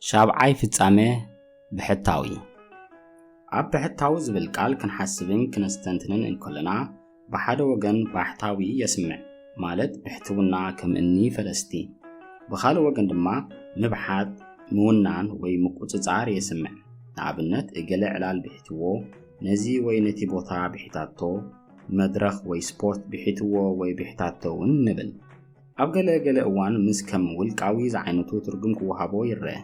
ሻብዓይ ፍጻመ ብሕታዊ። ኣብ ብሕታዊ ዝብል ቃል ክንሓስብን ክነስተንትንን እንከለና፣ ብሓደ ወገን ባሕታዊ የስምዕ፣ ማለት ብሕትውና ከም እኒ ፈለስቲ። ብኻልእ ወገን ድማ ምብሓት፣ ምውናን ወይ ምቁጽጻር የስምዕ። ንኣብነት፣ እገለ ዕላል ብሒትዎ፣ ነዚ ወይ ነቲ ቦታ ብሒታቶ፣ መድረኽ ወይ ስፖርት ብሒትዎ ወይ ብሒታቶ እውን ንብል። ኣብ ገለ ገለ እዋን ምስ ከም ውልቃዊ ዝዓይነቱ ትርጉም ክወሃቦ ይረአ።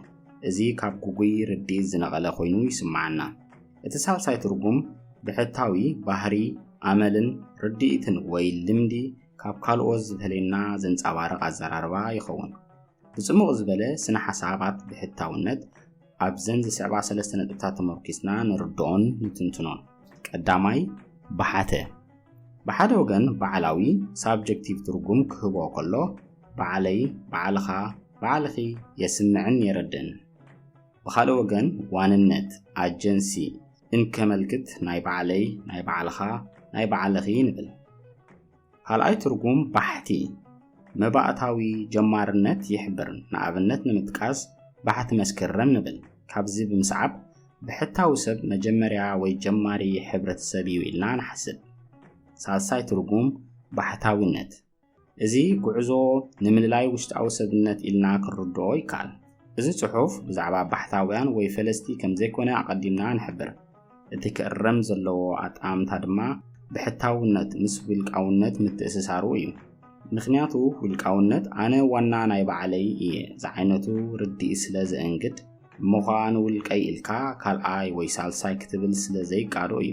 እዚ ካብ ግጉይ ርድኢት ዝነቐለ ኮይኑ ይስምዓና። እቲ ሳልሳይ ትርጉም ብሕታዊ ባህሪ፣ ኣመልን ርድኢትን ወይ ልምዲ ካብ ካልኦት ዝተለየና ዘንጸባርቕ ኣዘራርባ ይኸውን። ብጽሙቕ ዝበለ ስነ ሓሳባት ብሕታውነት ኣብዘን ዝስዕባ ሰለስተ ነጥብታት ተመርኪስና ንርድኦን ንትንትኖን። ቀዳማይ፣ ብሓተ። ብሓደ ወገን ባዕላዊ ሳብጀክቲቭ ትርጉም ክህቦ ከሎ፣ ባዕለይ፣ ባዕልኻ፣ ባዕልኺ የስምዕን የረድእን። ብኻልእ ወገን ዋንነት፣ ኣጀንሲ፣ እንከመልክት ናይ ባዕለይ፣ ናይ ባዕልኻ፣ ናይ ባዕልኺ ንብል። ካልኣይ ትርጉም ባሕቲ፣ መባእታዊ ጀማርነት ይሕብር። ንኣብነት ንምጥቃስ፣ ባሕቲ መስከረም ንብል። ካብዚ ብምስዓብ፣ ብሕታዊ ሰብ መጀመርያ ወይ ጀማሪ ሕብረተሰብ እዩ ኢልና ንሓስብ። ሳልሳይ ትርጉም ባሕታዊነት። እዚ ጉዕዞ ንምልላይ ውሽጣዊ ሰብነት ኢልና ክንርድኦ ይከኣል። እዚ ጽሑፍ ብዛዕባ ባሕታውያን ወይ ፈለስቲ ከም ዘይኮነ ኣቐዲምና ንሕብር። እቲ ክእረም ዘለዎ ኣጠማምታ ድማ ብሕታውነት ምስ ውልቃውነት ምትእስሳሩ እዩ። ምኽንያቱ ውልቃውነት ኣነ ዋና ናይ ባዕለይ እየ ዝዓይነቱ ርድኢት ስለ ዘእንግድ፣ እሞ ኸኣ ንውልቀይ ኢልካ ካልኣይ ወይ ሳልሳይ ክትብል ስለ ዘይቃዶ እዩ።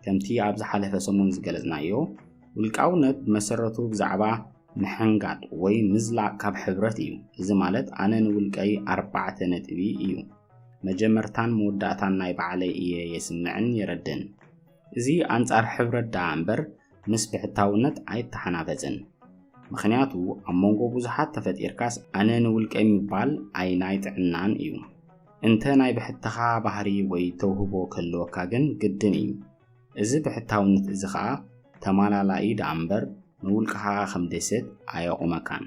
ከምቲ ኣብ ዝሓለፈ ሰሙን ዝገለጽናዮ፣ ውልቃውነት ብመሰረቱ ብዛዕባ ምሕንጋድ ወይ ምዝላቕ ካብ ሕብረት እዩ። እዚ ማለት ኣነ ንውልቀይ ኣርባዕተ ነጥቢ እዩ። መጀመርታን መወዳእታን ናይ ባዕለይ እየ የስምዕን የረድእን። እዚ ኣንጻር ሕብረት ደኣ እምበር ምስ ብሕታውነት ኣይተሓናፈጽን። ምኽንያቱ ኣብ መንጎ ብዙሓት ተፈጢርካስ ኣነ ንውልቀይ ምባል ኣይ ናይ ጥዕናን እዩ። እንተ ናይ ብሕትኻ ባህሪ ወይ ተውህቦ ክህልወካ ግን ግድን እዩ። እዚ ብሕታውነት እዚ ኸኣ ተማላላኢ ደኣ እምበር ንውልቅኻ ከም ደሴት ኣየቑመካን።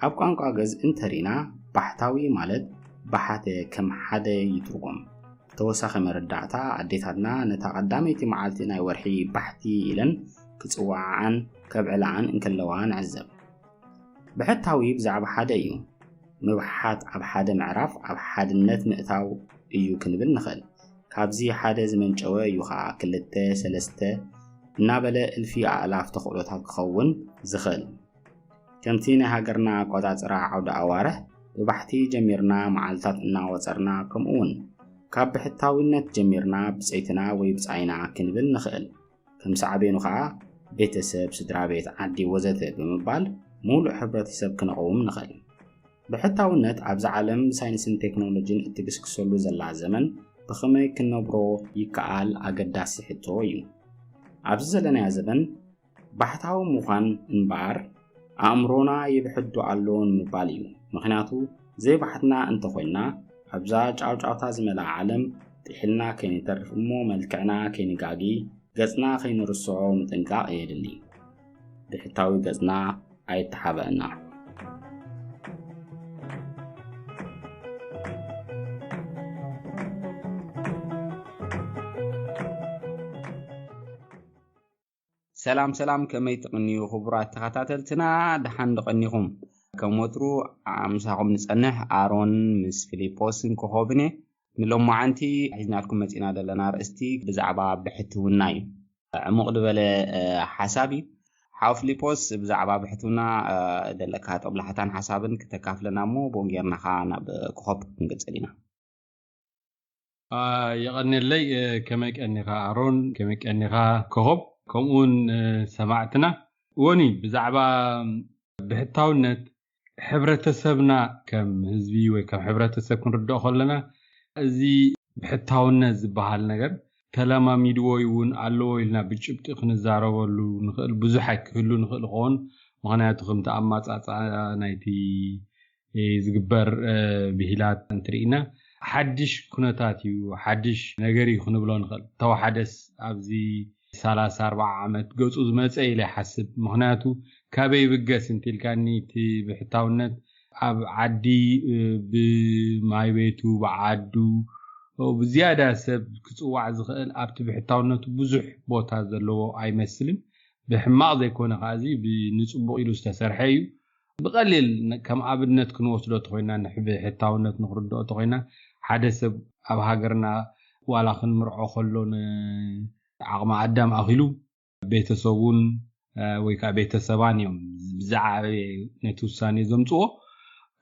ኣብ ቋንቋ ገዝ እንተሪና ባሕታዊ ማለት ባሓተ ከም ሓደ ይትርጎም። ተወሳኺ መረዳእታ ኣዴታትና ነታ ቀዳመይቲ መዓልቲ ናይ ወርሒ ባሕቲ ኢለን ክጽውዓዓን ከብዕልዓን እንከለዋ ንዕዘብ። ብሕታዊ ብዛዕባ ሓደ እዩ። ምብሓት ኣብ ሓደ ምዕራፍ ኣብ ሓድነት ምእታው እዩ ክንብል ንኽእል። ካብዚ ሓደ ዝመንጨወ እዩ ኸኣ ክልተ፣ ሰለስተ እናበለ እልፊ ኣእላፍ ተኽእሎታት ክኸውን ዝኽእል። ከምቲ ናይ ሃገርና ኣቆጻጽራ ዓውደ ኣዋርሕ ብባሕቲ ጀሚርና መዓልታት እናቖጸርና ከምኡውን ካብ ብሕታዊነት ጀሚርና ብጸይትና ወይ ብጻይና ክንብል ንኽእል። ከም ሳዕቤኑ ኸኣ ቤተሰብ፣ ስድራ ቤት፣ ዓዲ ወዘተ ብምባል ሙሉእ ሕብረተሰብ ክነቐውም ንኽእል። ብሕታውነት ኣብዛ ዓለም ብሳይንስን ቴክኖሎጂን እትግስግሰሉ ዘላ ዘመን ብኸመይ ክንነብሮ ይከኣል ኣገዳሲ ሕቶ እዩ። ኣብዚ ዘለናዮ ዘመን ባሕታዊ ምዃን እምበኣር ኣእምሮና ይብሕዶ ኣሎ ንምባል እዩ። ምኽንያቱ ዘይባሕትና እንተኾይንና ኣብዛ ጫውጫውታ ዝመልኣ ዓለም ጥሒልና ከይንተርፍ እሞ መልክዕና ከይንጋጊ ገጽና ከይንርስዖ ምጥንቃቕ የድሊ። ብሕታዊ ገጽና ኣይተሓበአና። ሰላም ሰላም፣ ከመይ ትቕንዩ ክቡራት ተኸታተልትና፣ ደሓን ዶ ቀኒኹም? ከም ወትሩ ምሳኹም ንጸንሕ ኣሮን ምስ ፊሊጶስን ኮኾብን እየ። ንሎማዓንቲ ሒዝናልኩም መጺና ዘለና ኣርእስቲ ብዛዕባ ብሕትውና እዩ። ዕሙቕ ዝበለ ሓሳብ እዩ። ሓው ፊሊጶስ፣ ብዛዕባ ብሕትውና ደለካ ጦብላሕታን ሓሳብን ክተካፍለና እሞ ብኡ ጌርና ኸዓ ናብ ኮኾብ ክንቅጽል ኢና። የቐንየለይ። ከመይ ቀኒኻ ኣሮን፣ ከመይ ቀኒኻ ኮኾብ፣ ከምኡውን ሰማዕትና። እወኒ፣ ብዛዕባ ብሕታውነት ሕብረተሰብና ከም ህዝቢ ወይ ከም ሕብረተሰብ ክንርድኦ ከለና፣ እዚ ብሕታውነት ዝበሃል ነገር ተለማሚድዎ እውን ኣለዎ ኢልና ብጭብጢ ክንዛረበሉ ንኽእል። ብዙሕ ኣይክህሉ ንኽእል ይኸውን፣ ምኽንያቱ ከምቲ ኣማጻጽኣ ናይቲ ዝግበር ብሂላት እንትርኢና ሓድሽ ኩነታት እዩ፣ ሓድሽ ነገር እዩ ክንብሎ ንኽእል። ተወሓደስ ኣብዚ ሰላሳ ኣርባዓ ዓመት ገጹ ዝመጸ ኢለ ይሓስብ። ምኽንያቱ ካበይ ይብገስ እንቲልካኒ እቲ ብሕታውነት ኣብ ዓዲ ብማይ ቤቱ ብዓዱ ብዝያዳ ሰብ ክፅዋዕ ዝኽእል ኣብቲ ብሕታውነቱ ብዙሕ ቦታ ዘለዎ ኣይመስልን። ብሕማቕ ዘይኮነ ከዚ ብንፅቡቕ ኢሉ ዝተሰርሐ እዩ። ብቐሊል ከም ኣብነት ክንወስዶ ተኮይና ብሕታውነት ንክርድኦ ተኮይና ሓደ ሰብ ኣብ ሃገርና ዋላ ክንምርዖ ከሎ ንዓቕሚ ኣዳም ኣኺሉ ቤተሰቡን ወይ ከዓ ቤተሰባን እዮም ብዛዕባ ነቲ ውሳኔ ዘምፅዎ።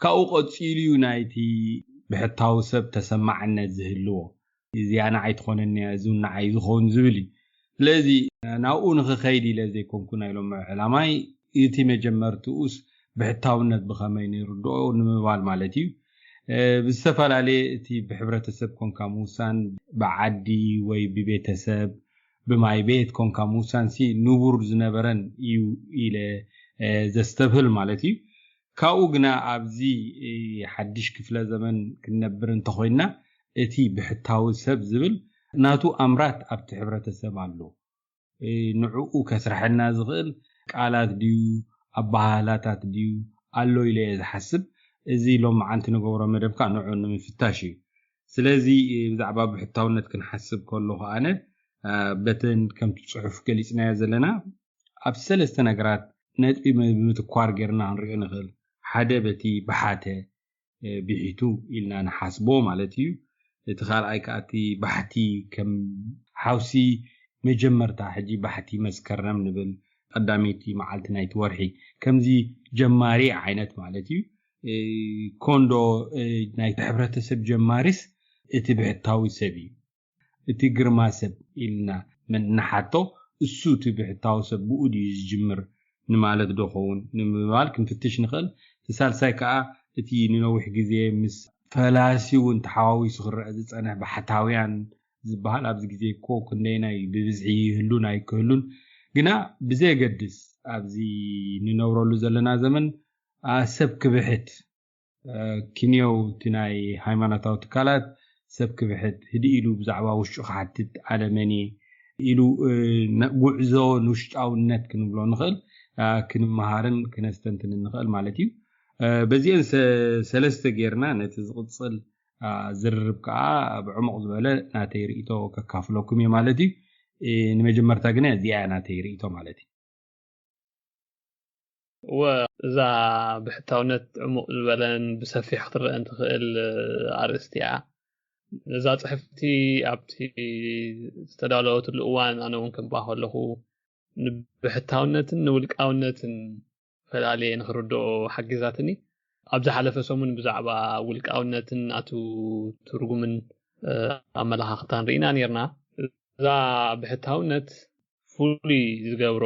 ካብኡ ቀፂሉ እዩ ናይቲ ብሕታዊ ሰብ ተሰማዕነት ዝህልዎ። እዚኣ ንዓይ ትኾነኒ እያ፣ እዚ ንዓይ ዝኸውን ዝብል እዩ። ስለዚ ናብኡ ንክኸይድ ኢለ ዘይኮንኩ ናይ ሎም ዕላማይ እቲ መጀመርትኡስ ብሕታውነት ብኸመይ ንርድኦ ንምባል ማለት እዩ። ብዝተፈላለየ እቲ ብሕብረተሰብ ኮንካ ምውሳን ብዓዲ ወይ ብቤተሰብ ብማይ ቤት ኮንካ ምውሳንሲ ንቡር ዝነበረን እዩ ኢለ ዘስተብህል ማለት እዩ። ካብኡ ግና ኣብዚ ሓድሽ ክፍለ ዘመን ክንነብር እንተኮይና እቲ ብሕታዊ ሰብ ዝብል ናቱ ኣምራት ኣብቲ ሕብረተሰብ ኣሎ። ንዕኡ ከስርሐና ዝኽእል ቃላት ድዩ ኣባሃላታት ድዩ ኣሎ ኢለ እየ ዝሓስብ። እዚ ሎም መዓንቲ ንገብሮ መደብ ከዓ ንዑ ንምፍታሽ እዩ። ስለዚ ብዛዕባ ብሕታውነት ክንሓስብ ከሎ ከኣነ በተን ከምቲ ፅሑፍ ገሊፅናዮ ዘለና ኣብ ሰለስተ ነገራት ነጥቢ ብምትኳር ጌርና ክንሪኦ ንኽእል። ሓደ በቲ ብሓተ ብሒቱ ኢልና ንሓስቦ ማለት እዩ። እቲ ካልኣይ ከዓ እቲ ባሕቲ ከም ሓውሲ መጀመርታ ሕጂ ባሕቲ መስከረም ንብል ቀዳመይቲ መዓልቲ ናይቲ ወርሒ ከምዚ ጀማሪ ዓይነት ማለት እዩ። ኮንዶ ናይ ሕብረተሰብ ጀማሪስ እቲ ብሕታዊ ሰብ እዩ። እቲ ግርማ ሰብ ኢልና ንሓቶ እሱ እቲ ብሕታዊ ሰብ ብኡ ድዩ ዝጅምር ንማለት ዶ ኸውን ንምባል ክንፍትሽ ንኽእል። እቲ ሳልሳይ ከዓ እቲ ንነዊሕ ግዜ ምስ ፈላሲ እውን ተሓዋዊሱ ክረአ ዝፀንሕ ባሕታውያን ዝበሃል ኣብዚ ግዜ እኮ ክንደይናይ ብብዝሒ ይህሉን ኣይክህሉን ግና ብዘየገድስ ኣብዚ ንነብረሉ ዘለና ዘመን ሰብ ክብሕት ክንየው እቲ ናይ ሃይማኖታዊ ትካላት ሰብ ክብሕት ህድእ ኢሉ ብዛዕባ ውሽጡ ክሓትት ኣነ መን እየ ኢሉ ጉዕዞ ንውሽጣውነት ክንብሎ ንኽእል ክንመሃርን ክነስተንትን ንኽእል ማለት እዩ። በዚአን ሰለስተ ጌርና ነቲ ዝቕፅል ዝርርብ ከዓ ብዕሙቕ ዝበለ ናተይ ርእቶ ከካፍለኩም እየ ማለት እዩ። ንመጀመርታ ግና እዚኣ ናተይ ርእቶ ማለት እዩ። እወ እዛ ብሕታውነት ዕሙቕ ዝበለን ብሰፊሕ ክትረአን ትኽእል ኣርእስቲ እያ። እዛ ፅሕፍቲ ኣብቲ ዝተዳለወትሉ እዋን ኣነ እውን ከንባ ከለኹ ንብሕታውነትን ንውልቃውነትን ፈላልየ ንክርድኦ ሓጊዛትኒ። ኣብ ዝሓለፈ ሰሙን ብዛዕባ ውልቃውነትን ናቱ ትርጉምን ኣመላኻኽታን ርኢና ነርና። እዛ ብሕታውነት ፍሉይ ዝገብሮ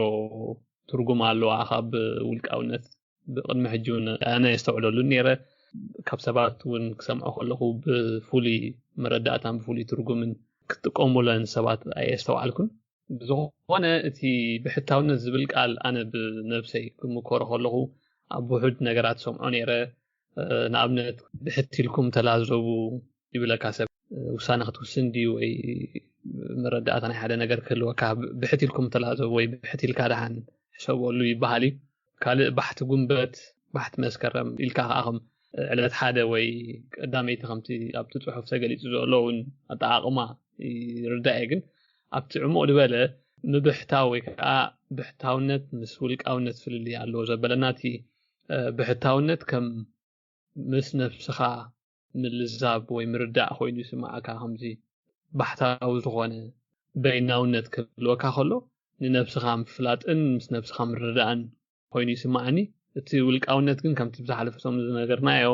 ትርጉም ኣለዋ ካብ ውልቃውነት ብቅድሚ ሕጂ እውን ኣነ የስተውዕለሉ ነረ። ካብ ሰባት እውን ክሰምዖ ከለኹ ብፍሉይ መረዳእታን ብፍሉይ ትርጉምን ክትጥቀሙለን ሰባት ኣየስተውዓልኩን። ብዝኾነ እቲ ብሕታውነት ዝብል ቃል ኣነ ብነብሰይ ክምኮሮ ከለኹ ኣብ ውሑድ ነገራት ሰምዖ ነረ። ንኣብነት ብሕት ኢልኩም ተላዘቡ ይብለካ ሰብ። ውሳነ ክትውስን ድዩ ወይ መረዳእታ ናይ ሓደ ነገር ክህልወካ ብሕት ኢልኩም ተላዘቡ ወይ ብሕት ኢልካ ደሓን ሕሰበሉ ይበሃል እዩ። ካልእ ባሕቲ ጉንበት፣ ባሕቲ መስከረም ኢልካ ከዓ ከም ዕለት ሓደ ወይ ቀዳመይቲ ከምቲ ኣብቲ ፅሑፍ ተገሊፁ ዘሎ እውን ኣጠቃቅማ ይርዳእ እየ። ግን ኣብቲ ዕሙቕ ዝበለ ምብሕታው ወይ ከዓ ብሕታውነት ምስ ውልቃውነት ፍልልይ ኣለዎ ዘበለና እቲ ብሕታውነት ከም ምስ ነብስኻ ምልዛብ ወይ ምርዳእ ኮይኑ ይስምዓካ። ከምዚ ባሕታዊ ዝኾነ በይናውነት ክህልወካ ከሎ ንነብስኻ ምፍላጥን ምስ ነብስኻ ምርዳእን ኮይኑ ይስምዓኒ። እቲ ውልቃውነት ግን ከምቲ ብዝሓለፈ ሰሙን ዝነገርናዮ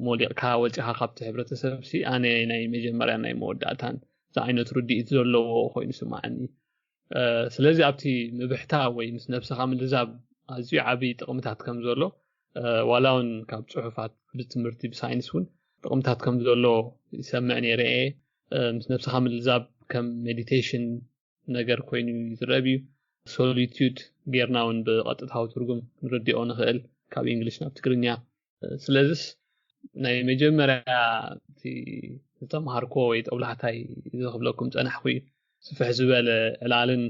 ሞሊቕካ ወፂኻ ካብቲ ሕብረተሰብ ሲ ኣነ ናይ መጀመርያ ናይ መወዳእታን ዝዓይነቱ ርድኢት ዘለዎ ኮይኑ ይስምዓኒ። ስለዚ ኣብቲ ምብሕታ ወይ ምስ ነብስኻ ምልዛብ ኣዝዩ ዓብዪ ጥቕምታት ከም ዘሎ ዋላ እውን ካብ ፅሑፋት ብትምህርቲ ብሳይንስ እውን ጥቕምታት ከም ዘሎ ይሰምዕ ነይረ እየ። ምስ ነብስኻ ምልዛብ ከም ሜዲቴሽን ነገር ኮይኑ ዝረብ እዩ። ሶሊቱድ ጌርና እውን ብቐጥታዊ ትርጉም ክንርድኦ ንኽእል ካብ እንግሊሽ ናብ ትግርኛ። ስለዚስ ናይ መጀመርያ ዝተምሃርኮ ወይ ጠብላሕታይ ዝኽብለኩም ፀናሕኩ እዩ። ስፍሕ ዝበለ ዕላልን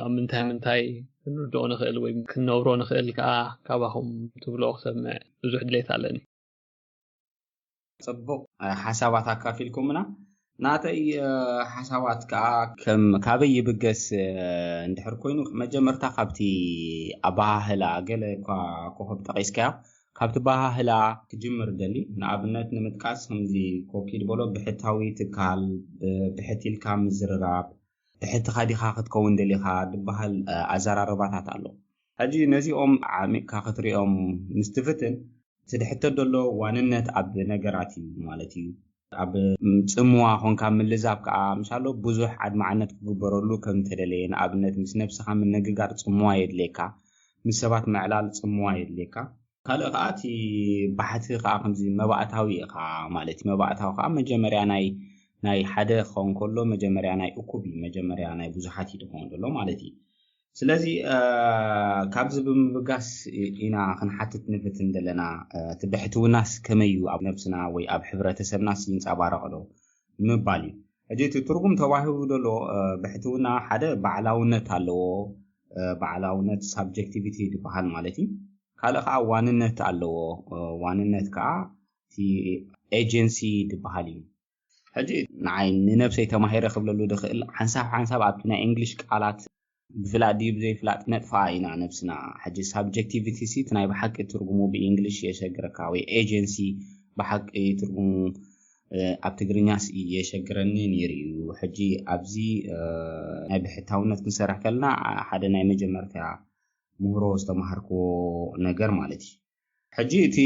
ኣብ ምንታይ ምንታይ ክንርድኦ ንኽእል ወይ ክንነብሮ ንኽእል ከዓ ካባኹም ትብልኦ ክሰምዕ ብዙሕ ድሌት ኣለኒ። ጽቡቕ ሓሳባት ኣካፊልኩምና። ናተይ ሓሳባት ከዓ ከም ካበይ ይብገስ እንድሕር ኮይኑ፣ መጀመርታ ካብቲ ኣባሃህላ ገለ እኳ ኮኸብ ጠቒስካዮ፣ ካብቲ ኣባሃህላ ክጅምር ደሊ። ንኣብነት ንምጥቃስ ከምዚ ኮኪድ በሎ ብሕታዊ ትካል፣ ብሕት ኢልካ ምዝርራብ፣ ብሕትኻ ዲኻ ክትከውን ደሊኻ ድበሃል ኣዘራርባታት ኣሎ። ሕጂ ነዚኦም ዓሚቕካ ክትሪኦም ምስ ትፍትን፣ እቲ ድሕተት ዘሎ ዋንነት ኣብ ነገራት እዩ ማለት እዩ። ኣብ ጽምዋ ኾንካ ምልዛብ ከዓ ምሻሎ ብዙሕ ኣድማዕነት ክግበረሉ ከም ተደለየ፣ ንኣብነት ምስ ነብስኻ ምንግጋር ጽምዋ የድልየካ፣ ምስ ሰባት ምዕላል ጽምዋ የድልየካ። ካልእ ከዓ እቲ ባሕቲ ከዓ ከምዚ መባእታዊ ኢኻ ማለት እዩ። መባእታዊ ከዓ መጀመርያ ናይ ናይ ሓደ ክኸውን ከሎ መጀመርያ ናይ እኩብ እዩ፣ መጀመርያ ናይ ብዙሓት እዩ ዝኸውን ዘሎ ማለት እዩ። ስለዚ ካብዚ ብምብጋስ ኢና ክንሓትት ንፍትን ዘለና። እቲ ብሕትውናስ ከመይ እዩ ኣብ ነብስና ወይ ኣብ ሕብረተሰብናስ ይንፀባረቕ ዶ ንምባል እዩ። ሕጂ እቲ ትርጉም ተባሂቡ ዘሎ ብሕትውና ሓደ ባዕላውነት ኣለዎ። ባዕላውነት ሳብጀክቲቪቲ ዝበሃል ማለት እዩ። ካልእ ከዓ ዋንነት ኣለዎ። ዋንነት ከዓ እቲ ኤጀንሲ ዝበሃል እዩ። ሕጂ ንዓይ ንነብሰይ ተማሂረ ክብለሉ ድኽእል ሓንሳብ ሓንሳብ ኣብቲ ናይ እንግሊሽ ቃላት ብፍላጥ ድዩ ብዘይፍላጥ ነጥፋ ኢና ነብስና። ሕጂ ሳብጀክቲቪቲ ሲ እቲ ናይ ብሓቂ ትርጉሙ ብእንግሊሽ የሸግረካ ወይ ኤጀንሲ ብሓቂ ትርጉሙ ኣብ ትግርኛስ የሸግረኒ ነይሩ እዩ። ሕጂ ኣብዚ ናይ ብሕታውነት ክንሰርሕ ከለና ሓደ ናይ መጀመርታ ምህሮ ዝተማሃርክዎ ነገር ማለት እዩ። ሕጂ እቲ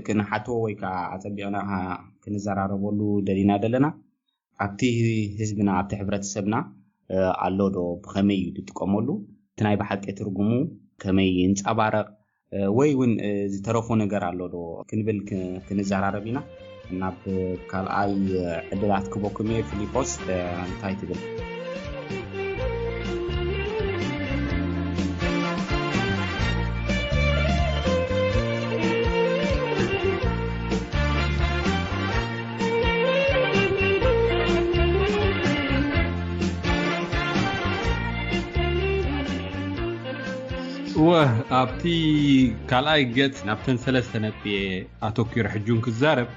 ክንሓትዎ ወይ ከዓ ኣፀቢቕና ክንዘራረበሉ ደሊና ዘለና ኣብቲ ህዝብና ኣብቲ ሕብረተሰብና ኣሎ ዶ ብኸመይ እዩ ዝጥቀመሉ እቲ ናይ ብሓቂ ትርጉሙ ከመይ ይንፀባረቕ ወይ እውን ዝተረፎ ነገር ኣሎ ዶ ክንብል ክንዘራረብ ኢና። ናብ ካልኣይ ዕድላት ክበኩም እየ። ፊሊፖስ እንታይ ትብል? እወ፣ ኣብቲ ካልኣይ ገጽ ናብተን ሰለስተ ነጥቢ እየ ኣተኪረ ሕጂ እውን ክዛረብ።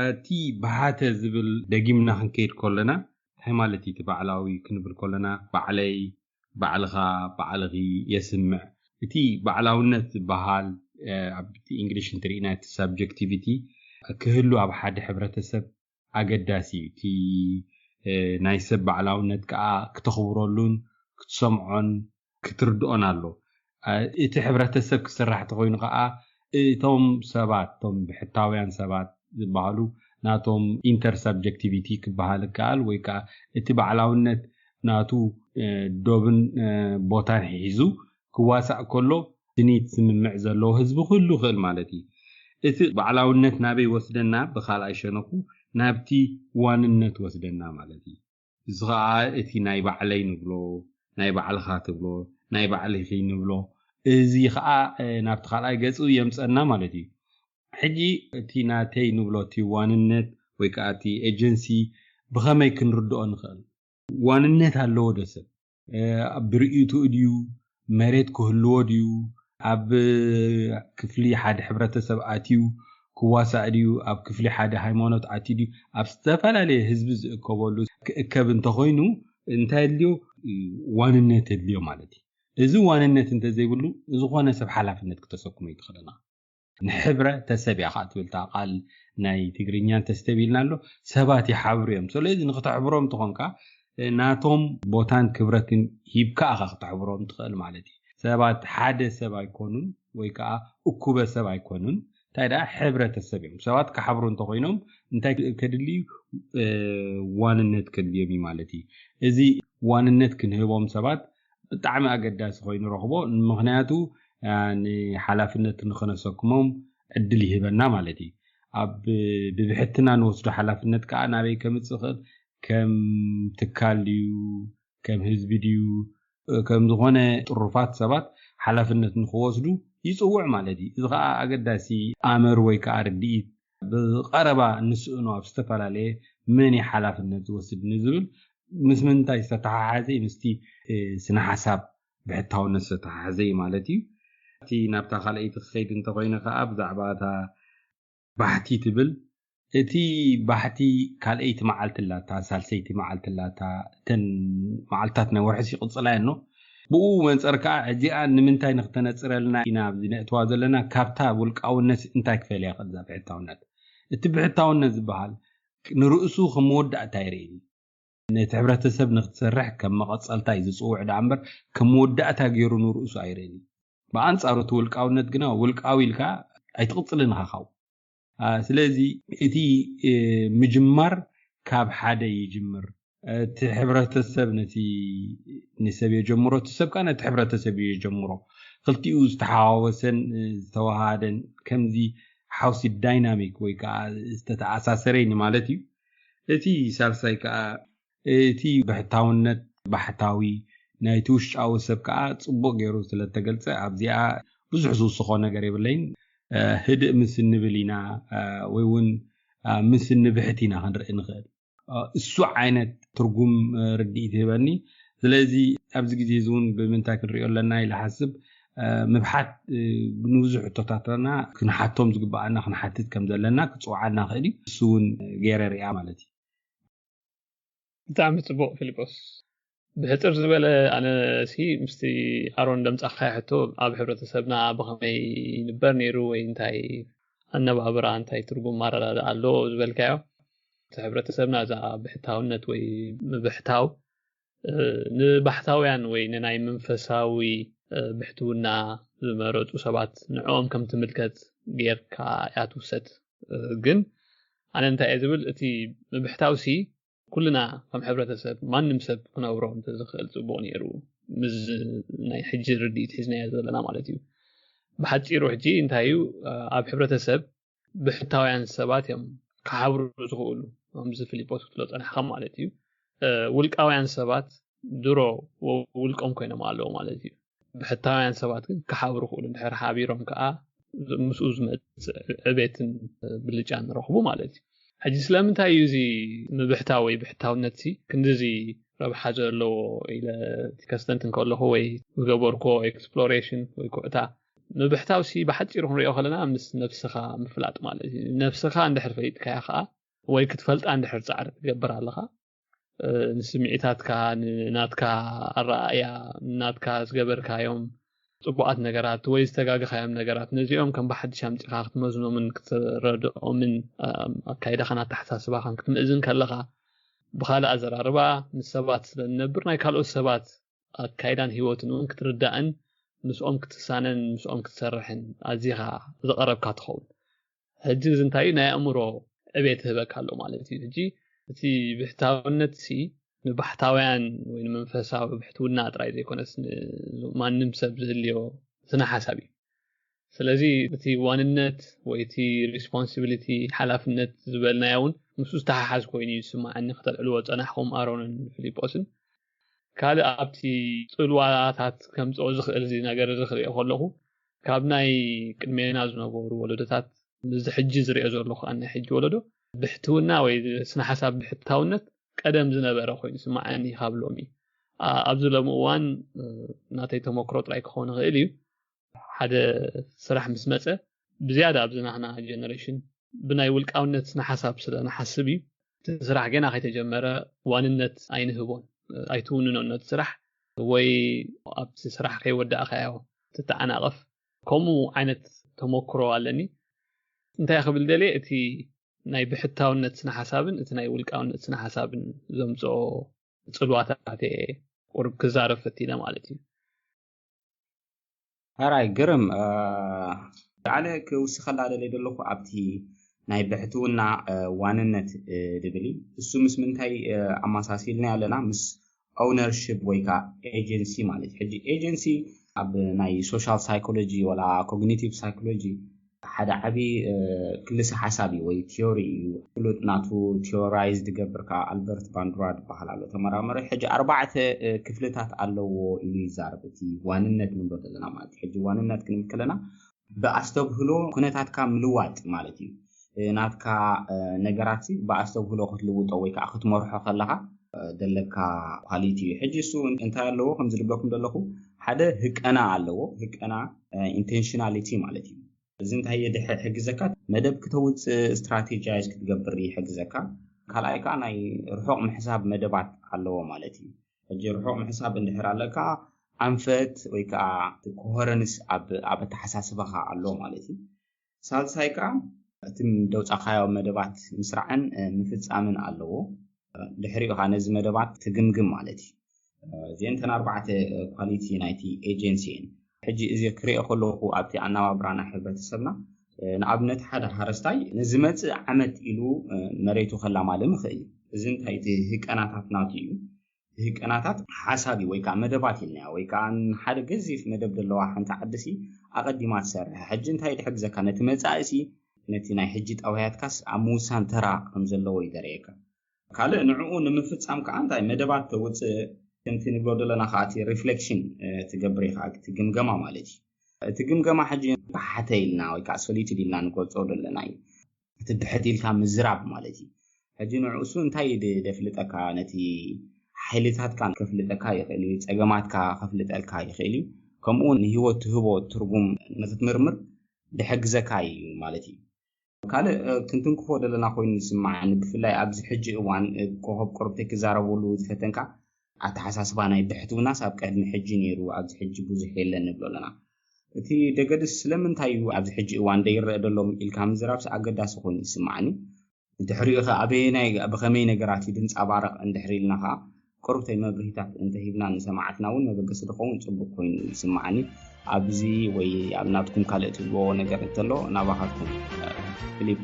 እቲ ብሓተ ዝብል ደጊምና ክንከይድ ከለና እንታይ ማለት እዩ? እቲ ባዕላዊ ክንብል ከለና ባዕለይ፣ ባዕልኻ፣ ባዕልኺ የስምዕ። እቲ ባዕላውነት ዝበሃል ኣብቲ እንግሊሽ እንትርኢና እቲ ሳብጀክቲቪቲ ክህሉ ኣብ ሓደ ሕብረተሰብ ኣገዳሲ እዩ። እቲ ናይ ሰብ ባዕላውነት ከዓ ክተኽብረሉን ክትሰምዖን ክትርድኦን ኣሎ። እቲ ሕብረተሰብ ክስራሕ ተኮይኑ ከዓ እቶም ሰባት እቶም ብሕታውያን ሰባት ዝበሃሉ ናቶም ኢንተርሳብጀክቲቪቲ ክበሃል ይከኣል ወይ ከዓ እቲ ባዕላውነት ናቱ ዶብን ቦታን ሒዙ ክዋሳእ ከሎ ስኒት ስምምዕ ዘለዎ ህዝቢ ክህሉ ይኽእል ማለት እዩ። እቲ ባዕላውነት ናበይ ወስደና? ብካልኣይ ሸነኹ ናብቲ ዋንነት ወስደና ማለት እዩ። እዚ ከዓ እቲ ናይ ባዕለይ ንብሎ ናይ ባዕልኻ ትብሎ ናይ ባዕልኺ ንብሎ እዚ ከዓ ናብቲ ካልኣይ ገፁ የምፀና ማለት እዩ። ሕጂ እቲ ናተይ ንብሎ እቲ ዋንነት ወይ ከዓ እቲ ኤጀንሲ ብኸመይ ክንርድኦ ንኽእል? ዋንነት ኣለዎ ዶ ሰብ? ኣብ ብርእይትኡ ድዩ? መሬት ክህልዎ ድዩ? ኣብ ክፍሊ ሓደ ሕብረተሰብ ኣትዩ ክዋሳእ ድዩ? ኣብ ክፍሊ ሓደ ሃይማኖት ኣትዩ ድዩ? ኣብ ዝተፈላለየ ህዝቢ ዝእከበሉ ክእከብ እንተኾይኑ እንታይ ኣድልዮ? ዋንነት ኣድልዮ ማለት እዩ። እዚ ዋንነት እንተዘይብሉ ዝኾነ ሰብ ሓላፍነት ክተሰክሞ ኣይትኽእልን። ንሕብረተሰብ እያ ከዓ ትብል እታ ቃል ናይ ትግርኛ እንተስተብሂልና ኣሎ ሰባት ይሓብሩ እዮም። ስለዚ ንክተሕብሮም ትኾንካ ናቶም ቦታን ክብረትን ሂብካ ኢኻ ክተሕብሮም ትኽእል ማለት እዩ። ሰባት ሓደ ሰብ ኣይኮኑን ወይ ከዓ እኩበ ሰብ ኣይኮኑን እንታይ ደኣ ሕብረተሰብ እዮም። ሰባት ክሓብሩ እንተኮይኖም እንታይ ከድልዩ ዋንነት ከድልዮም እዩ ማለት እዩ። እዚ ዋንነት ክንህቦም ሰባት ብጣዕሚ ኣገዳሲ ኮይኑ ረኽቦ። ምክንያቱ ንሓላፍነት ንክነሰክሞም ዕድል ይህበና ማለት እዩ። ኣብ ብብሕትና ንወስዶ ሓላፍነት ከዓ ናበይ ከምፅእ ይኽእል? ከም ትካል ድዩ ከም ህዝቢ ድዩ ከም ዝኾነ ጥሩፋት ሰባት ሓላፍነት ንክወስዱ ይፅውዕ ማለት እዩ። እዚ ከዓ ኣገዳሲ ኣመር ወይ ከዓ ርድኢት ብቐረባ ንስእኖ ኣብ ዝተፈላለየ መን እዩ ሓላፍነት ዝወስድ ንዝብል ምስ ምንታይ ዝተተሓሓዘ እዩ? ምስቲ ስነ ሓሳብ ብሕታውነት ዝተተሓሓዘ እዩ ማለት እዩ። እቲ ናብታ ካልኣይቲ ክኸይድ እንተኮይነ ከዓ ብዛዕባ እታ ባሕቲ ትብል፣ እቲ ባሕቲ ካልኣይቲ መዓልቲ ኣላታ፣ ሳልሰይቲ መዓልቲ ኣላታ፣ እተን መዓልታት ናይ ወርሒ ይቕፅላ እየን። ብኡ መንፀር ከዓ እዚኣ ንምንታይ ንክተነፅረልና ኢና ኣብዚ ነእትዋ ዘለና? ካብታ ውልቃውነት እንታይ ክፈልያ ይኽእል እዛ ብሕታውነት? እቲ ብሕታውነት ዝበሃል ንርእሱ ከም መወዳእታ ኣይርእን። ነቲ ሕብረተሰብ ንክትሰርሕ ከም መቐፀልታ እዩ ዝፅውዕ ደኣ እምበር ከም መወዳእታ ገይሩ ንርእሱ ኣይርእን። ብኣንፃሩ እቲ ውልቃውነት ግና ውልቃዊ ኢልካ ኣይትቕፅልን ኢኻ ካብኡ። ስለዚ እቲ ምጅማር ካብ ሓደ ይጅምር። እቲ ሕብረተሰብ ነቲ ንሰብ የጀምሮ፣ እቲ ሰብ ከዓ ነቲ ሕብረተሰብ እዩ የጀምሮ። ክልቲኡ ዝተሓዋወሰን ዝተዋሃደን ከምዚ ሓውሲ ዳይናሚክ ወይ ከዓ ዝተተኣሳሰረይ ንማለት እዩ። እቲ ሳልሳይ ከዓ እቲ ብሕታውነት ባሕታዊ ናይቲ ውሽጣዊ ሰብ ከዓ ፅቡቅ ገይሩ ስለተገልፀ ኣብዚኣ ብዙሕ ዝውስኾ ነገር የብለይን። ህድእ ምስ እንብል ኢና ወይ እውን ምስ እንብሕት ኢና ክንርኢ ንኽእል። እሱ ዓይነት ትርጉም ርድኢት ይህበኒ። ስለዚ ኣብዚ ግዜ እዚ እውን ብምንታይ ክንሪኦ ኣለና ኢለ ሓስብ ምብሓት ንብዙሕ ሕቶታትና ክንሓቶም ዝግበኣና ክንሓትት ከም ዘለና ክፅውዓልና ክእል እዩ። እሱ እውን ገይረ ሪኣ ማለት እዩ። ብጣዕሚ ፅቡቅ ፊልጶስ። ብሕፅር ዝበለ ኣነ ሲ ምስቲ ኣሮን ደምፃኻዮ ሕቶ ኣብ ሕብረተሰብና ብኸመይ ይንበር ነይሩ ወይ እንታይ ኣነባብራ እንታይ ትርጉም ማረዳድኣ ኣሎ ዝበልካዮ እቲ ሕብረተሰብና እዛ ብሕታውነት ወይ ምብሕታው ንባሕታውያን ወይ ንናይ መንፈሳዊ ብሕትውና ዝመረፁ ሰባት ንዕኦም ከም ትምልከት ጌርካ እያ ትውሰድ። ግን ኣነ እንታይ እየ ዝብል እቲ ምብሕታው ሲ ኩልና ከም ሕብረተሰብ ማንም ሰብ ክነብሮ እንተዝኽእል ፅቡቅ ነይሩ ምስ ናይ ሕጂ ርድኢት ሒዝናዮ ዘለና ማለት እዩ። ብሓፂሩ ሕጂ እንታይ እዩ ኣብ ሕብረተሰብ ብሕታውያን ሰባት እዮም ክሓብሩ ዝኽእሉ። ከምዚ ፊልጶስ ክትሎ ፀናሕካ ማለት እዩ። ውልቃውያን ሰባት ድሮ ውልቆም ኮይኖም ኣለዉ ማለት እዩ። ብሕታውያን ሰባት ግን ክሓብሩ ክእሉ እንድሕር ሓቢሮም ከዓ ምስኡ ዝመፅእ ዕቤትን ብልጫን ንረኽቡ ማለት እዩ። ሕጂ ስለምንታይ እዩ እዚ ምብሕታዊ ወይ ብሕታውነት ሲ ክንድዚ ረብሓ ዘለዎ ኢለ ከስተንትን ከለኹ ወይ ዝገበርኮ ኤክስፕሎሬሽን ወይ ኩዕታ ምብሕታው ሲ ብሓፂሩ ክንሪኦ ከለና ምስ ነብስኻ ምፍላጥ ማለት እዩ። ነብስኻ እንድሕር ፈሊጥካያ ከዓ ወይ ክትፈልጣ እንድሕር ፃዕሪ ትገብር ኣለኻ ንስምዒታትካ ንናትካ ኣረኣእያ ናትካ ዝገበርካዮም ፅቡቃት ነገራት ወይ ዝተጋገኻዮም ነገራት ነዚኦም ከም ብሓድሽ ኣምፂኻ ክትመዝኖምን ክትረድኦምን ኣካይዳኻን ኣተሓሳስባኻን ክትምእዝን ከለኻ ብካልእ ኣዘራርባ ምስ ሰባት ስለ ንነብር ናይ ካልኦት ሰባት ኣካይዳን ህይወትን እውን ክትርዳእን ምስኦም ክትሳነን ምስኦም ክትሰርሕን ኣዚኻ ዝቐረብካ ትኸውን። ሕጂ እዚ እንታይ ናይ ኣእምሮ ዕቤት ህበካ ኣሎ ማለት እዩ። ሕጂ እቲ ብሕታውነት ሲ ንባሕታውያን ወይ ንመንፈሳዊ ብሕትውና ጥራይ ዘይኮነስ ማንም ሰብ ዝህልዮ ስነ ሓሳብ እዩ። ስለዚ እቲ ዋንነት ወይ እቲ ሪስፖንሲቢሊቲ ሓላፍነት ዝበልናዮ እውን ምስ ዝተሓሓዝ ኮይኑ እዩ ዝስማዓኒ። ከተልዕልዎ ፀናሕኩም ኣሮንን ፊሊጶስን ካልእ ኣብቲ ፅልዋታት ከምፅኦ ዝኽእል እዚ ነገር እዚ ክሪኦ ከለኹ ካብ ናይ ቅድሜና ዝነበሩ ወለዶታት ምስዚ ሕጂ ዝሪኦ ዘለኹ ኣነ ሕጂ ወለዶ ብሕትውና ወይ ስነ ሓሳብ ብሕታውነት ቀደም ዝነበረ ኮይኑ ስማዓኒ ካብ ሎሚ ኣብዚ ሎሚ እዋን ናተይ ተመክሮ ጥራይ ክኸውን ይኽእል እዩ ሓደ ስራሕ ምስ መፀ ብዝያዳ ኣብዚ ናህና ጀነሬሽን ብናይ ውልቃውነት ስነ ሓሳብ ስለ ንሓስብ እዩ እቲ ስራሕ ገና ከይተጀመረ ዋንነት ኣይንህቦን ኣይትውንኖን ነቲ ስራሕ ወይ ኣብቲ ስራሕ ከይወዳእካዮ ትተዓናቐፍ ከምኡ ዓይነት ተመክሮ ኣለኒ እንታይ ክብል ደልየ እቲ ናይ ብሕታውነት ስነ ሓሳብን እቲ ናይ ውልቃውነት ስነ ሓሳብን ዘምፅኦ ፅልዋታት እየ ቁርብ ክዛረብ ፈቲነ ማለት እዩ ሕራይ ግርም ኣነ ክውስኸላ ደለይ ዘለኹ ኣብቲ ናይ ብሕትውና ዋንነት ድብል እዩ እሱ ምስ ምንታይ ኣመሳሲልና ኣለና ምስ ኦውነርሽፕ ወይ ከዓ ኤጀንሲ ማለት እዩ ሕጂ ኤጀንሲ ኣብ ናይ ሶሻል ሳይኮሎጂ ወላ ኮግኒቲቭ ሳይኮሎጂ ሓደ ዓብዪ ክልሰ ሓሳብ እዩ ወይ ቲዮሪ እዩ ፍሉጥ ናቱ ቲዮራይዝ ዝገብር ከዓ ኣልበርት ባንዱራ ዝበሃል ኣሎ ተመራመሪ ሕጂ ኣርባዕተ ክፍልታት ኣለዎ ኢሉ ይዛረብ እቲ ዋንነት ንብሎ ዘለና ማለት ሕጂ ዋንነት ክንብል ከለና ብኣስተብህሎ ኩነታትካ ምልዋጥ ማለት እዩ ናትካ ነገራት ብኣስተብህሎ ክትልውጦ ወይ ከዓ ክትመርሖ ከለካ ዘለካ ኳሊቲ እዩ። ሕጂ እሱ እንታይ ኣለዎ? ከምዚ ዝብለኩም ዘለኹ ሓደ ህቀና ኣለዎ። ህቀና ኢንቴንሽናሊቲ ማለት እዩ። እዚ እንታይ የድሕግዘካ? መደብ ክተውፅእ ስትራቴጃይዝ ክትገብር ይሕግዘካ። ካልኣይ ከዓ ናይ ርሑቕ ምሕሳብ መደባት ኣለዎ ማለት እዩ። ሕጂ ርሑቕ ምሕሳብ እንድሕር ኣለካ ኣንፈት ወይ ከዓ ኮሄረንስ ኣብ ኣተሓሳስባኻ ኣሎ ማለት እዩ። ሳልሳይ ከዓ እቲ ደውፃኻዮ መደባት ምስራዕን ምፍፃምን ኣለዎ። ድሕሪኡ ከዓ ነዚ መደባት ትግምግም ማለት እዩ። እዚአን ተን ኣርባዕተ ኳሊቲ ናይቲ ኤጀንሲ እየን። ሕጂ እዚ ክሪኦ ከለኹ ኣብቲ ኣናባብራና ሕብረተሰብና ንኣብነት ሓደ ሓረስታይ ንዝመፅእ ዓመት ኢሉ መሬቱ ከላማልም ይኽእል እዩ። እዚ እንታይ እቲ ህቀናታት ናቱ እዩ። ህቀናታት ሓሳብ እዩ ወይ ከዓ መደባት ኢልናዮ ወይ ከዓ ንሓደ ገዚፍ መደብ ዘለዋ ሓንቲ ዓድሲ ኣቐዲማ ትሰርሕ። ሕጂ እንታይ ድሕግዘካ ነቲ መፃእሲ ነቲ ናይ ሕጂ ጠባያትካስ ኣብ ምውሳን ተራ ከም ዘለዎ ይደረየካ። ካልእ ንዕኡ ንምፍፃም ከዓ እንታይ መደባት ተውፅእ ከምቲ ንብሎ ዘለና ከዓ እቲ ሪፍሌክሽን ትገብር ኢኻ እቲ ግምገማ ማለት እዩ። እቲ ግምገማ ሕጂ ብሓተ ኢልና ወይ ከዓ ሶሊቲድ ኢልና ንገልፆ ዘለና እዩ። እቲ ብሕት ኢልካ ምዝራብ ማለት እዩ። ሕጂ ንዕኡሱ እንታይ ደፍልጠካ ነቲ ሓይልታትካ ከፍልጠካ ይኽእል እዩ፣ ፀገማትካ ከፍልጠልካ ይኽእል እዩ። ከምኡ ንህይወት ትህቦ ትርጉም ንክትምርምር ድሕግዘካ እዩ ማለት እዩ። ካልእ ክንትንክፎ ዘለና ኮይኑ ይስማዓኒ ብፍላይ ኣብዚ ሕጂ እዋን ኮኸብ ቁርብተይ ክዛረበሉ ዝፈተንካ ኣተሓሳስባ ናይ ብሕትውናስ ኣብ ቀድሚ ሕጂ ነይሩ ኣብዚ ሕጂ ብዙሕ የለን ንብሎ ኣለና። እቲ ደገድስ ስለምንታይ እዩ ኣብዚ ሕጂ እዋን ደይረአ ደሎም ኢልካ ምዝራብስ ኣገዳሲ ኮይኑ ይስማዓኒ። ድሕሪኡ ከ ኣበየናይ ብኸመይ ነገራት እዩ ድንፃባረቕ እንድሕር ኢልና ከኣ ቁርብተይ መብርሂታት እንተሂብና ንሰማዕትና እውን መበገሲ ድኸውን ፅቡቅ ኮይኑ ይስማዓኒ። ኣብዚ ወይ ኣብ ናትኩም ካልእ ትብልዎ ነገር እንተሎ ናባኻትኩም ፊሊፖ።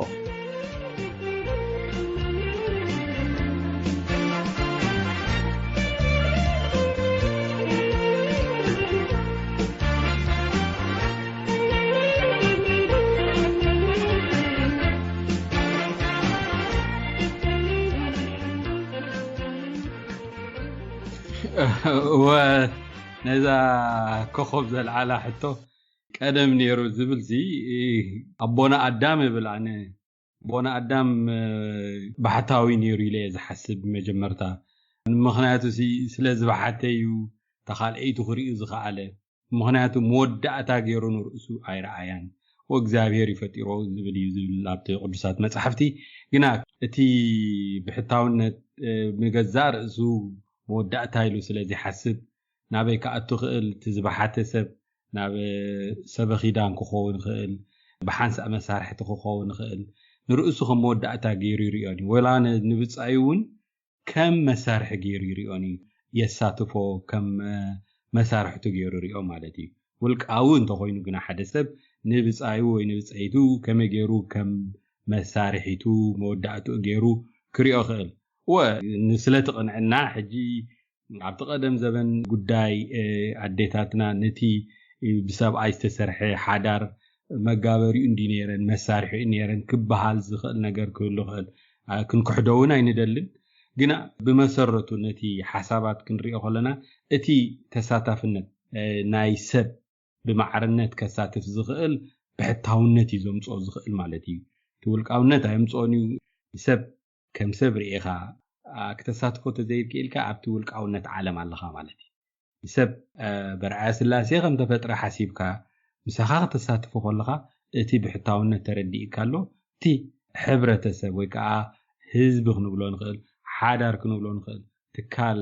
እወ ነዛ ኮኾብ ዘልዓላ ሕቶ ቀደም ነይሩ ዝብል ሲ ኣቦና ኣዳም ይብል ኣነ ኣቦና ኣዳም ባሕታዊ ነይሩ ኢለ እየ ዝሓስብ መጀመርታ ምክንያቱ ሲ ስለ ዝበሓተ እዩ ተኻልአይቱ ክርእዩ ዝኸኣለ ምክንያቱ መወዳእታ ገይሩ ንርእሱ ኣይረኣያን ወእግዚኣብሔር ይፈጢሮ ዝብል እዩ ዝብል ኣብቲ ቅዱሳት መፅሓፍቲ ግና እቲ ብሕታውነት ንገዛእ ርእሱ መወዳእታ ኢሉ ስለ ዝሓስብ ናበይ ክኣቱ ክእል እቲ ዝበሓተ ሰብ ናብ ሰበኺዳን ክኸውን ይኽእል ብሓንሳእ መሳርሕቲ ክኸውን ይኽእል ንርእሱ ከም መወዳእታ ገይሩ ይርእዮን እዩ ወላ ንብፃዩ እውን ከም መሳርሒ ገይሩ ይርእዮን እዩ የሳትፎ ከም መሳርሕቱ ገይሩ ይርእዮ ማለት እዩ ውልቃዊ እንተኮይኑ ግና ሓደ ሰብ ንብፃዩ ወይ ንብፀይቱ ከመይ ገይሩ ከም መሳርሒቱ መወዳእትኡ ገይሩ ክሪኦ ክእል ወ ስለቲ ቅንዕና ሕጂ ኣብቲ ቀደም ዘበን ጉዳይ ኣዴታትና ነቲ ብሰብኣይ ዝተሰርሐ ሓዳር መጋበሪኡ እንዲ ነይረን መሳርሒኡ ነይረን ክበሃል ዝኽእል ነገር ክህሉ ክእል ክንክሕዶ እውን ኣይንደልን ግና ብመሰረቱ ነቲ ሓሳባት ክንሪኦ ከለና እቲ ተሳታፍነት ናይ ሰብ ብማዕርነት ከሳትፍ ዝኽእል ብሕታውነት እዩ ዘምፅኦ ዝኽእል ማለት እዩ እቲ ውልቃውነት ኣየምፅኦን እዩ ሰብ ከም ሰብ ርኢኻ ክተሳትፎ ተዘይክኢልካ ኣብቲ ውልቃውነት ዓለም ኣለኻ ማለት እዩ ሰብ በርኣያ ስላሴ ከም ተፈጥረ ሓሲብካ ምሳኻ ከተሳትፎ ከለኻ እቲ ብሕታውነት ተረዲእካ ኣሎ እቲ ሕብረተሰብ ወይ ከዓ ህዝቢ ክንብሎ ንኽእል ሓዳር ክንብሎ ንኽእል ትካል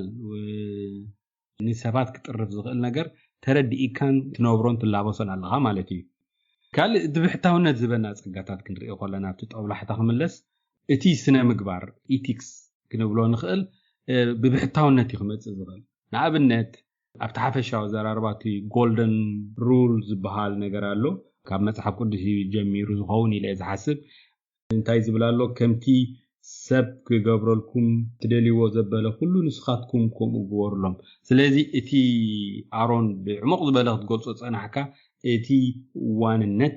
ንሰባት ክጥርፍ ዝኽእል ነገር ተረዲእካን ትነብሮን ትላበሶን ኣለኻ ማለት እዩ ካልእ እቲ ብሕታውነት ዝበና ፀጋታት ክንሪኦ ከለና ኣብቲ ጠብላሕታ ክምለስ እቲ ስነ ምግባር ኢቲክስ ክንብሎ ንኽእል ብብሕታውነት እዩ ክመፅእ ዝኽእል ንኣብነት ኣብቲ ሓፈሻዊ ዘራርባ እቲ ጎልደን ሩል ዝበሃል ነገር ኣሎ ካብ መፅሓፍ ቅዱስ እዩ ጀሚሩ ዝኸውን ኢለ ዝሓስብ እንታይ ዝብል ኣሎ ከምቲ ሰብ ክገብረልኩም ትደልይዎ ዘበለ ኩሉ ንስኻትኩም ከምኡ ግበሩሎም ስለዚ እቲ ኣሮን ብዕሙቕ ዝበለ ክትገልጾ ጸናሕካ እቲ ዋንነት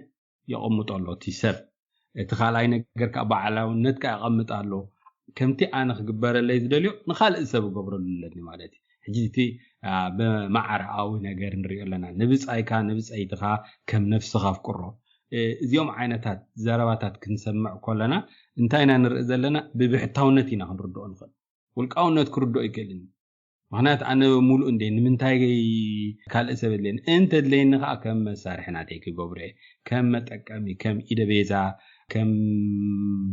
የቐምጦ ኣሎ እቲ ሰብ እቲ ካልኣይ ነገር ከዓ ባዕላውነት ከዓ የቐምጥ ኣሎ ከምቲ ኣነ ክግበረለይ ዝደልዮ ንካልእ ሰብ እገብረሉ ኣለኒ ማለት እዩ ሕጂ እቲ ብማዕረኣዊ ነገር ንሪኦ ኣለና ንብፃይካ ንብፀይትኻ ከም ነፍስኻ ኣፍቅሮ እዚኦም ዓይነታት ዘረባታት ክንሰምዕ ከለና እንታይ ኢና ንርኢ ዘለና ብብሕታውነት ኢና ክንርድኦ ንኽእል ውልቃውነት ክርድኦ ይክእልን። ምክንያቱ ኣነ ሙሉእ እንደ ንምንታይ ካልእ ሰብ የድልየኒ? እንተድለየኒ ከዓ ከም መሳርሒ ናተይ ክገብሮ እየ። ከም መጠቀሚ፣ ከም ኢደ ቤዛ፣ ከም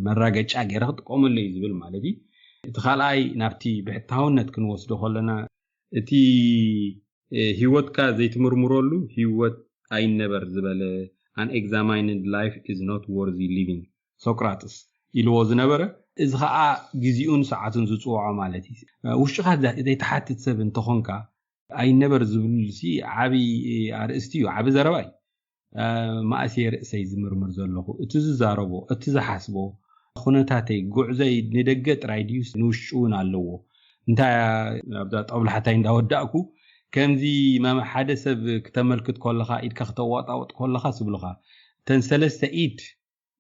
መራገጫ ገይረ ክጥቀመሉ እዩ ዝብል ማለት እዩ። እቲ ካልኣይ ናብቲ ብሕታውነት ክንወስዶ ከለና እቲ ህይወትካ ዘይትምርምረሉ ህይወት ኣይነበር ዝበለ፣ an examined life is not worthy living ሶቅራጥስ ኢልዎ ዝነበረ፣ እዚ ከዓ ግዜኡን ሰዓቱን ዝፅውዖ ማለት እዩ። ውሽጥካ ዘይትሓትት ሰብ እንተኾንካ ኣይነበር ዝብሉሲ ዓብዪ ኣርእስቲ እዩ፣ ዓብዪ ዘረባ እዩ። መኣስ እየ ርእሰይ ዝምርምር ዘለኹ? እቲ ዝዛረቦ፣ እቲ ዝሓስቦ፣ ኩነታተይ፣ ጉዕዞይ ንደገ ጥራይ ድዩስ ንውሽጢ እውን ኣለዎ? እንታይ ኣብዛ ጠብላሕታይ እንዳወዳእኩ ከምዚ ሓደ ሰብ ክተመልክት ከለኻ፣ ኢድካ ክተዋጣወጥ ከለኻ ስብሉኻ፣ እተን ሰለስተ ኢድ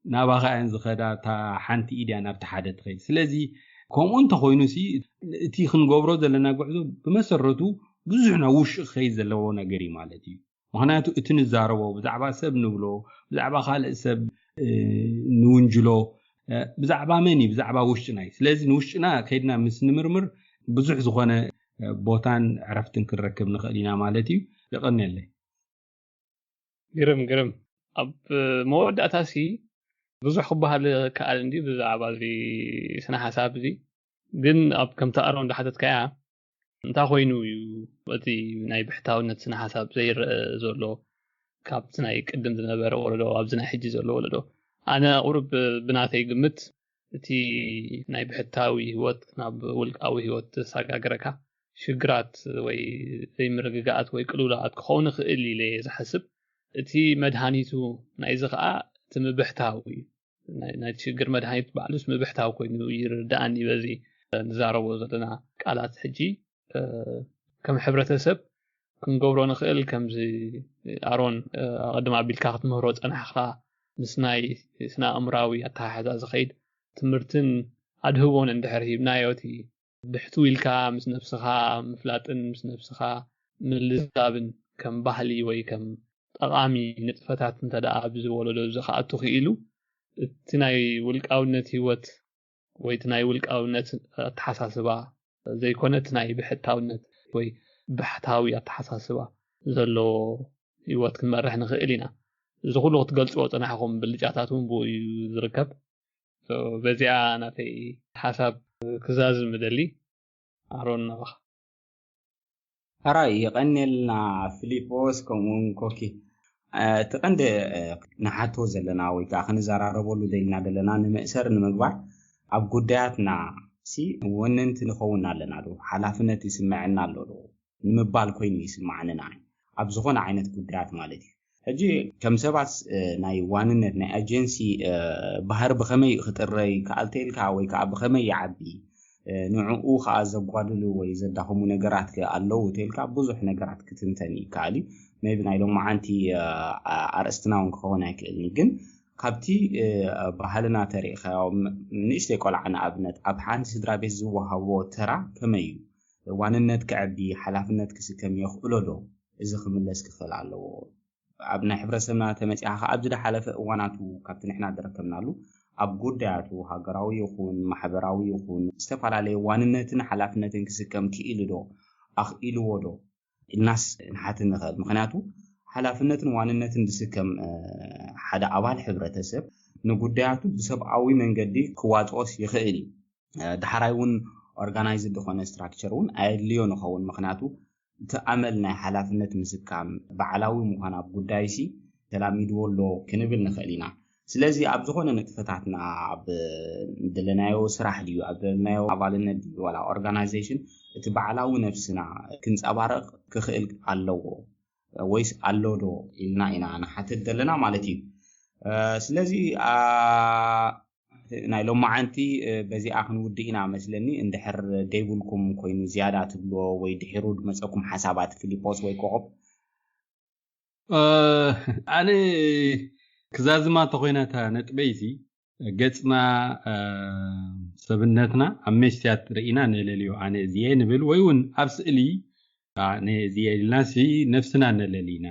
ናባኻ እየን ዝኸዳ፣ እታ ሓንቲ ኢድ እያ ናብቲ ሓደ ትኸይድ። ስለዚ ከምኡ እንተኾይኑ ሲ እቲ ክንገብሮ ዘለና ጉዕዞ ብመሰረቱ ብዙሕ ናብ ውሽጢ ክኸይድ ዘለዎ ነገር እዩ ማለት እዩ። ምክንያቱ እቲ ንዛረቦ ብዛዕባ ሰብ ንብሎ፣ ብዛዕባ ካልእ ሰብ ንውንጅሎ፣ ብዛዕባ መን እዩ? ብዛዕባ ውሽጥና እዩ። ስለዚ ንውሽጥና ከይድና ምስ ንምርምር ብዙሕ ዝኾነ ቦታን ዕረፍትን ክንረክብ ንኽእል ኢና ማለት እዩ። የቐንየለይ። ግርም ግርም። ኣብ መወዳእታ ሲ ብዙሕ ክበሃል ከኣል እንዲ ብዛዕባ እዚ ስነ ሓሳብ እዚ፣ ግን ኣብ ከምቲ ኣሮን እንዳሓተትካያ እንታይ ኮይኑ እዩ እቲ ናይ ብሕታውነት ስነ ሓሳብ ዘይረአ ዘሎ ካብቲ ናይ ቅድም ዝነበረ ወለዶ ኣብዚ ናይ ሕጂ ዘሎ ወለዶ? ኣነ ቁሩብ ብናተይ ግምት እቲ ናይ ብሕታዊ ህይወት ናብ ውልቃዊ ህይወት ዘሰጋግረካ ሽግራት ወይ ዘይምርግጋኣት ወይ ቅልውላኣት ክኸውን ይኽእል ኢለ እየ ዝሓስብ። እቲ መድሃኒቱ ናይዚ ከዓ እቲ ምብሕታዊ እዩ። ናይ ሽግር መድሃኒት ባዕሉስ ምብሕታዊ ኮይኑ ይርዳኣኒ በዚ ንዛረቦ ዘለና ቃላት ሕጂ ከም ሕብረተሰብ ክንገብሮ ንኽእል ከምዚ ኣሮን ኣቐድም ኣቢልካ ክትምህሮ ፀናሕካ ምስ ናይ ስነ ኣእምራዊ ኣተሓሕዛ ዝኸይድ ትምህርትን ኣድህቦን እንድሕር ሂብናዮ እቲ ብሕትው ኢልካ ምስ ነብስኻ ምፍላጥን ምስ ነብስኻ ምልዛብን ከም ባህሊ ወይ ከም ጠቓሚ ንጥፈታት እንተ ደኣ ኣብዚ ወለዶ እዚ ክኣቱ ክኢሉ እቲ ናይ ውልቃውነት ህይወት ወይ እቲ ናይ ውልቃውነት ኣተሓሳስባ ዘይኮነ እቲ ናይ ብሕታውነት ወይ ብሕታዊ ኣተሓሳስባ ዘለዎ ህይወት ክንመርሕ ንኽእል ኢና። እዚ ኩሉ ክትገልፅዎ ፀናሕኹም ብልጫታት እውን ብኡ እዩ ዝርከብ። በዚኣ ናተይ ሓሳብ ክዛዝም እደሊ። ኣሮን ናባኻ። ሕራይ የቐንየልና ፊሊፖስ ከምኡውን ኮኪ። እቲ ቀንዲ ንሓቶ ዘለና ወይ ከዓ ክንዘራረበሉ ደልና ዘለና ንመእሰር ንምግባር ኣብ ጉዳያትና ሲ ወነንቲ ንኸውን ኣለና ዶ ሓላፍነት ይስምዐና ኣሎ ዶ ንምባል ኮይኑ ይስማዓኒ ንዓይ ኣብ ዝኾነ ዓይነት ጉዳያት ማለት እዩ። ሕጂ ከም ሰባት ናይ ዋንነት ናይ ኣጀንሲ ባህሪ ብኸመይ ክጥረይ ክኣል ተልካ ወይ ከዓ ብኸመይ ይዓቢ ንዕኡ ከዓ ዘጓድሉ ወይ ዘዳኽሙ ነገራት ኣለዉ ተልካ ብዙሕ ነገራት ክትንተን ይከኣል እዩ። ቢ ናይ ሎማዓንቲ ኣርእስትና እውን ክኸውን ኣይክእልን ግን ካብቲ ባህልና ተሪእኻዮ ንእሽተይ ቆልዓ ንኣብነት ኣብ ሓንቲ ስድራ ቤት ዝወሃቦ ተራ ከመይ እዩ? ዋንነት ክዕቢ ሓላፍነት ክስከም የኽእሎ ዶ? እዚ ክምለስ ክኽእል ኣለዎ። ኣብ ናይ ሕብረተሰብና ተመፂኻ ከዓ ኣብዚ ዝሓለፈ እዋናቱ ካብቲ ንሕና ዝረከብናሉ ኣብ ጉዳያቱ ሃገራዊ ይኹን ማሕበራዊ ይኹን ዝተፈላለየ ዋንነትን ሓላፍነትን ክስከም ክኢሉ ዶ ኣኽኢልዎ ዶ ኢልናስ ንሓትን ንኽእል። ምክንያቱ ሓላፍነትን ዋንነትን ዝስከም ሓደ ኣባል ሕብረተሰብ ንጉዳያቱ ብሰብኣዊ መንገዲ ክዋፅኦስ ይኽእል እዩ። ዳሕራይ እውን organized ዝኾነ structure እውን ኣየድልዮ ንኸውን ምክንያቱ እቲ ኣመል ናይ ሓላፍነት ምስካም ባዕላዊ ምዃን ኣብ ጉዳይ ሲ ተላሚድዎ ኣሎ ክንብል ንኽእል ኢና። ስለዚ ኣብ ዝኾነ ንጥፈታትና ኣብ ደለናዮ ስራሕ ድዩ ኣብ ደለናዮ ኣባልነት ድዩ ዋላ organization እቲ ባዕላዊ ነብስና ክንፀባረቕ ክኽእል ኣለዎ ወይስ ኣሎ ዶ ኢልና ኢና ንሓትት ዘለና ማለት እዩ። ስለዚ ናይ ሎማዓንቲ በዚኣ ክንውድእ ኢና መስለኒ እንድሕር ደይብልኩም ኮይኑ ዝያዳ ትብልዎ ወይ ድሒሩ ድመፀኩም ሓሳባት ፊሊፖስ ወይ ኮቆብ ኣነ ክዛዝማ እንተኮይና እታ ነጥበይሲ ገፅና ሰብነትና ኣብ መስትያት ርኢና ነለልዮ ኣነ እዚየ ንብል ወይ እውን ኣብ ስእሊ ኣነ እዚየ ኢልና ሲ ነፍስና ነለሊና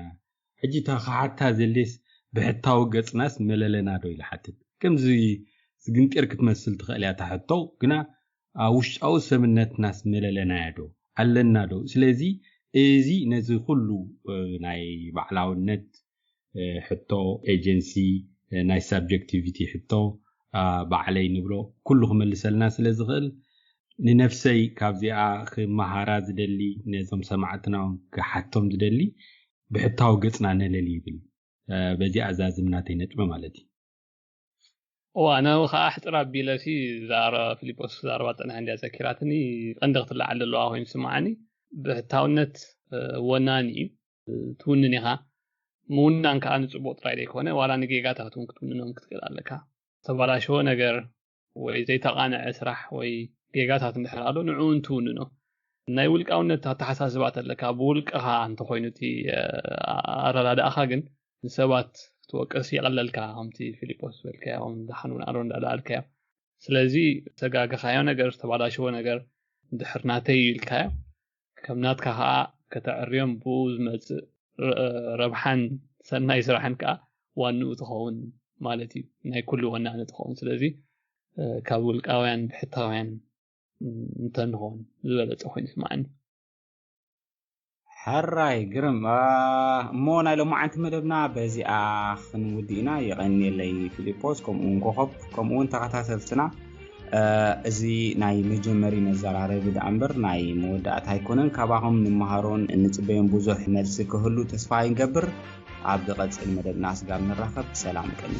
ሕጂ እታ ክሓታ ዘሌስ ብሕታዊ ገፅናስ መለለና ዶ ኢለ ሓትት ከምዚ ዝግንጢር ክትመስል ትኽእል እያ እታ ሕቶ ግና ኣብ ውሽጣዊ ሰብነትናስ መለለናዮ ዶ ኣለና ዶ? ስለዚ እዚ ነዚ ኩሉ ናይ ባዕላውነት ሕቶ፣ ኤጀንሲ፣ ናይ ሳብጀክቲቪቲ ሕቶ፣ ባዕለይ ንብሎ ኩሉ ክመልሰልና ስለ ዝኽእል፣ ንነፍሰይ ካብዚኣ ክመሃራ ዝደሊ፣ ነዞም ሰማዕትና እውን ክሓቶም ዝደሊ ብሕታዊ ገጽና ነለሊ ይብል። በዚኣ ዛዝም ናተይ ነጥቢ ማለት እዩ። እዋ፣ ኣነ ከዓ ሕፅር ኣቢለሲ ዛረ ፊሊጶስ ዛረባ ፀንሐ እንዲያ ዘኪራትኒ። ቀንዲ ክትለዓል ዘለዋ ኮይኑ ስማዓኒ። ብሕታውነት ወናኒ እዩ። ትውንን ኢኻ። ምውናን ከዓ ንፅቡቅ ጥራይ ዘይኮነ ዋላ ንጌጋታት እውን ክትውንኖም ክትክእል ኣለካ። ዝተባላሸወ ነገር ወይ ዘይተቃንዐ ስራሕ ወይ ጌጋታት እንድሕር ኣሎ ንዕኡ እንትውንኖ። ናይ ውልቃውነት ኣተሓሳስባ ተለካ ብውልቅኻ እንተኮይኑ እቲ ኣረዳድኣኻ ግን ንሰባት ክትወቅስ ይቐለልካ። ከምቲ ፊሊጶስ ዝበልካዮ ከም ዝሓኑን ኣሮን እንዳለኣልካዮ። ስለዚ ዝተጋገኻዮ ነገር ዝተባላሸወ ነገር ድሕር ናተይ ኢልካዮ ከም ናትካ ከዓ ከተዕርዮም ብኡ ዝመፅእ ረብሓን ሰናይ ስራሕን ከዓ ዋንኡ ትኸውን ማለት እዩ። ናይ ኩሉ ወናኒ ትኸውን። ስለዚ ካብ ውልቃውያን ብሕታውያን እንተንኸውን ዝበለፀ ኮይኑ ይስማዓኒ። ሕራይ ግርም። እሞ ናይ ሎማዓንቲ መደብና በዚኣ ክንውድእ ኢና። የቐንየለይ ፊሊጶስ፣ ከምኡውን ኮኸብ፣ ከምኡውን ተኸታተልትና። እዚ ናይ መጀመሪ መዘራረቢ ደኣ እምበር ናይ መወዳእታ ኣይኮነን። ካባኹም ንመሃሮን እንጽበዮን ብዙሕ መልሲ ክህሉ ተስፋ ይንገብር። ኣብ ዝቐጽል መደብና ስጋብ ንራኸብ ሰላም ቀኒ።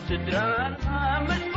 ስድራና ምስ